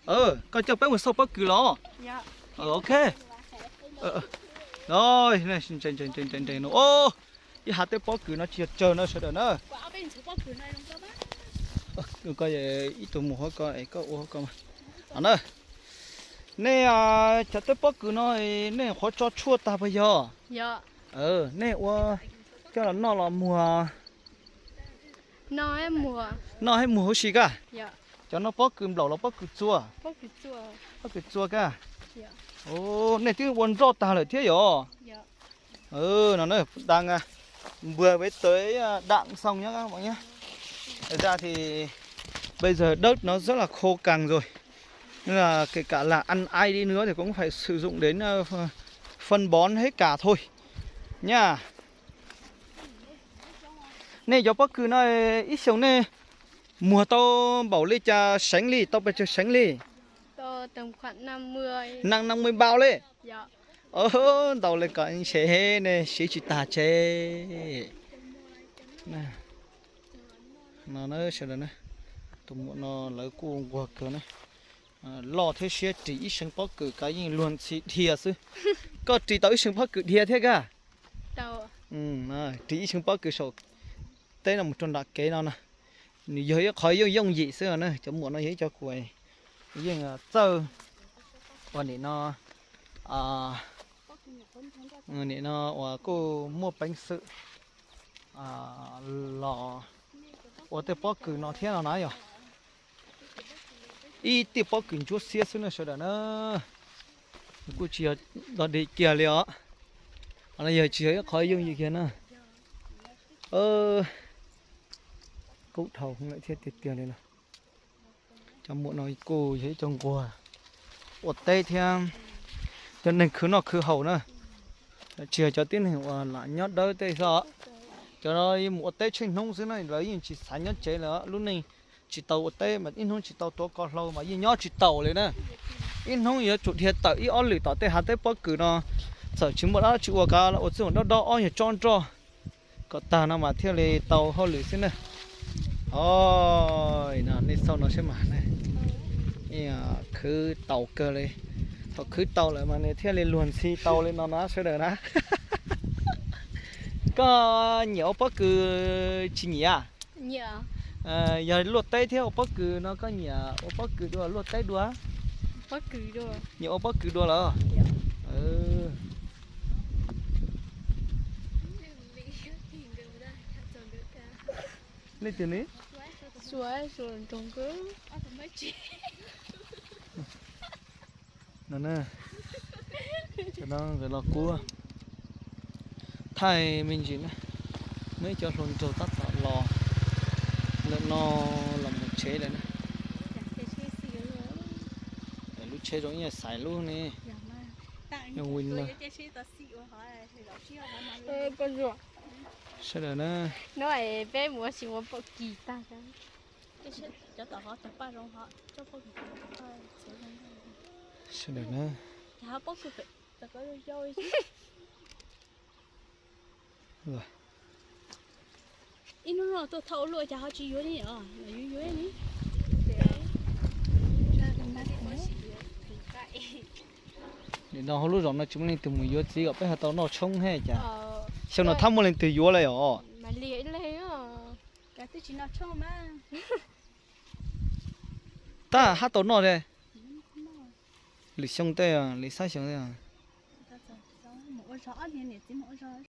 Koj coj peb mus xauj pob kws los? Ok. Ntshe ntshe ntshe ntshe no, ib hav teb pob kws no tsis yog tsawg na sawv daws na. Ib tug mus hauv ko, koj ua hauv ko na. Nej cov teb pob kws no nej qhuav tso tshuaj tag puas yog? Nej ua coj los noj los muag? Noj thiab muag huv si kaj. Cov no pob kws nplaum los pob kws txua? Pob kws txua kaj. Nej twb ua nroj tag lawm thiab yom? No na, đang vừa với tới đoạn xong nhá các bạn nhé. Thật ra thì bây giờ đất nó rất là khô cằn rồi. Nên là kể cả là ăn ai đi nữa thì cũng phải sử dụng đến ờ, phân bón hết cả thôi nha. Nej cov pob kws no ib xyoos nej muag tau npaum li cas seev li, tau pes tsawg seev li? Năm năm mươi bao li. Ntau li kom ntshe nej siv tsis tag tsev. No na sawv daws na, tus muam no lawv kuj nquag kawg na. Loj thiab siab ris ib seev pob kws kav yeej luag ntxhi dhia xwb. Koj ris tau ib seev pob kws dhia thiab kaj? Ris ib seev pob kws saum teb no mus rau nram kev no na. Nws yog ib qho yooj yooj yim xwb na, cov muam no yog ib co kuv yeej txawj ua nim no, nim no uas kuj muaj peev xwm los ua tej pob kws no thiab no na yog ib tiaj pob kws ntsuab xiab xwb na sawv daws na. Kuj tsis yog dog dig kiag li os, no yog tsis yog ib qho yooj yim kiag na. Kub dhau lawm thiab tiag tiag li los. Cov muam no kuj yog ib co nquag ua teb thiab cov neeg khwv noj khwv haus na. Tsis yog cov tib neeg uas lam nyob dawb tej xwb. Cov no yeej mus ua teb tsheej hnub xwb na, lawv yeej tsis xav nyob tsev lawm. Lub neej tsis tau ua teb mas ib hnub tsis tau tuav ko hlau mas yeej nyob tsis taus li na. Ib hnub yuav tsum dhia tawm ib ob lwm tom tej hav teb pob kws no, txawm tsis muaj dab tsi ua kav ua txuj dob dob ob nyuag tsob nroj kom tag no mas thiaj li tau hauj lwm xwb na. Nej xauj no saib mas, khwv taus kawg li. Thaum khwv tau lawm mas nws thiaj li luag ntxhi tau li no na sawv daws na. Koj nyiam ua pob kws tsis nyiam? Yog luaj teb thiab ua pob kws no koj nyiam ua pob kws dua luaj teb dua? Nyiam ua pob kws dua lawm. Leej twg ne? No na, cov no nkawd los kuaj thaij me ntsis na. Muaj ib cov hluas nraug tab tom los lawm no, los mus tsev lawm na. Lub tsheb zoo ib yam xaiv lub ne. Sawv daws na, peb mus ua si ua pom kis tag. Sawv daws na. Ib hnub no tuaj thauj luaj cas ho tsis yuav li os, yuav yuav li. Nim no hauv lub zos no tsis muaj leej twg mus yuav txiv kom peb ho tau noj tshoob thiab cas. Xyoo no thab muaj leej twg yuav lawm os. Tab hab tau noj thiab. Lwm xyoo tej, lwm xab xyoo tej.